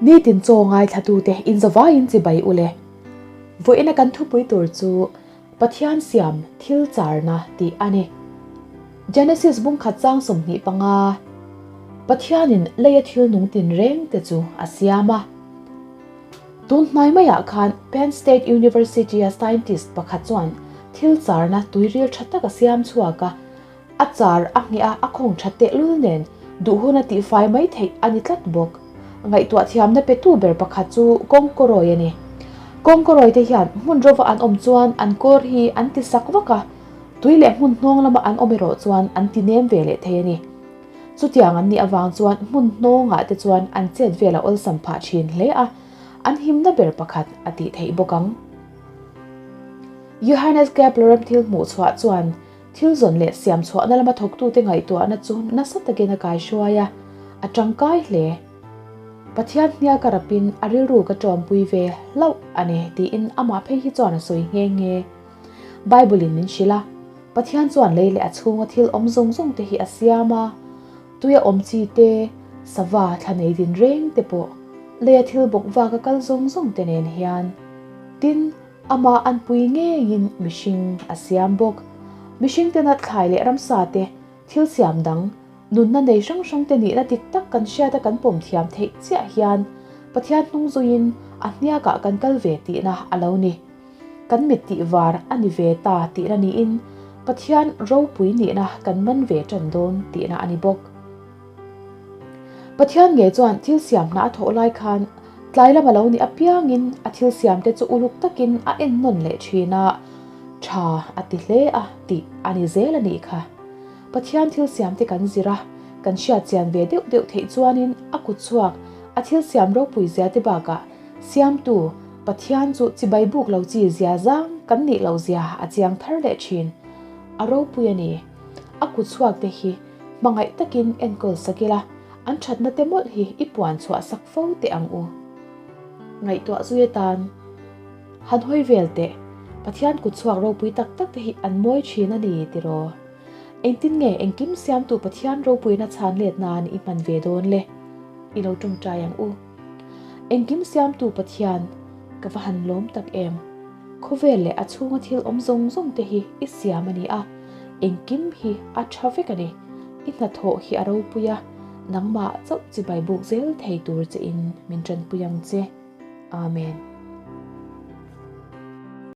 Nitin chaw ngaithlatute inzavaiin chibai u le. Vawiina kan thupui tur chu Pathian siam thil charna tih a ni. Genesis bungkhat chang 25, Pathianin leia thil nung tinreng te chu a siam a. Tun hnai maiah khan Penn State University-a scientist pakhat chuan thil charna tuiril tha tak a siam chhuak a, a char a ngheh a, a khawng tha tehlul nen duh hun a tihfai mai theih a ni tlat bawk. Ngaihtuah thiamna petu ber pakhat chu kawngkawrawi a ni. Kawngkawrawi te hian hmun rova an awm chuan an kawr hi an ti sak vak a, tui leh hmun hnawng lama an awm erawh chuan an ti nem ve leh thei a ni. Chutiang an nih avang chuan hmun hnawngah te chuan an chet vel a awlsam phah thin hle a, an himna ber pakhat a tih theih bawk ang. Johannes Kepler-a thil hmuh chhuah chuan thil zawn leh siam chhuahna lama thawktute ngaihtuahna chu nasa takin a kaihruai a, a tangkai hle. Pathian hnial ka rapin a rilru ka tawmpui ve hlauh a ni tiin amah phei hi chuan a sawi nghe nghe. Bible-in min hrilh a, Pathian chuan lei leh a chhunga thil awm zawng zawng te hi a siam a, tuia awm chi te, sava thla nei din reng te pawh, leia thil bawk vaka kal zawng zawng te nen hian. Tin, amah an pui ngeiin mihring a siam bawk. Mihring tena thlai leh ramsa te, thil siam dang, nunna nei hrang hrang te nihna dik tak kan hriata kan pawm thiam theih chiah hian Pathian hnung zuiin a hniakah kan kal ve tihna a lo ni. Kan mit tih var a ni ve ta tihna niin Pathian ropui nihna kan man ve tan dawn tihna a ni bawk. Pathian ngei chuan thil siam hna a thawh lai khan tlai lama lo nih apiangin a thil siamte chu uluk takin a en nawn leh thin a, tha a ti hle a tih a ni zel a nih kha. Pathian thil siamte kan zir a, kan hriat chian ve deuh deuh theih chuanin a kut chhuak a thil siam ropui zia te bakah Siamtu, Pathian chu chibai buk lo chi zia zang kan nih loh zia a chiang thar leh thin. A ropui a ni. A kut chhuak te hi hmangaih takin enkawl sak ila, an thatna te mawlh hi i puan chhuah sak fo teh ang u. Ngaihtuah zui atan han hawi vel teh, Pathian kut chhuak ropui tak tak te hi an mawi thin a ni tiraw? Engtin nge engkim siamtu Pathian ropuina chhan let nan i hman ve dawn le? I lo tawngtai ang u. Engkim siamtu Pathian, ka va han lawm tak em! Khawvel leh a chhunga thil awm zawng zawng te hi i siam a ni a, engkim hi a tha vek a ni. I hnathawh hi a ropui a, nangmah chauh chibai buk zel thei tur che in min tanpui ang che. Amen.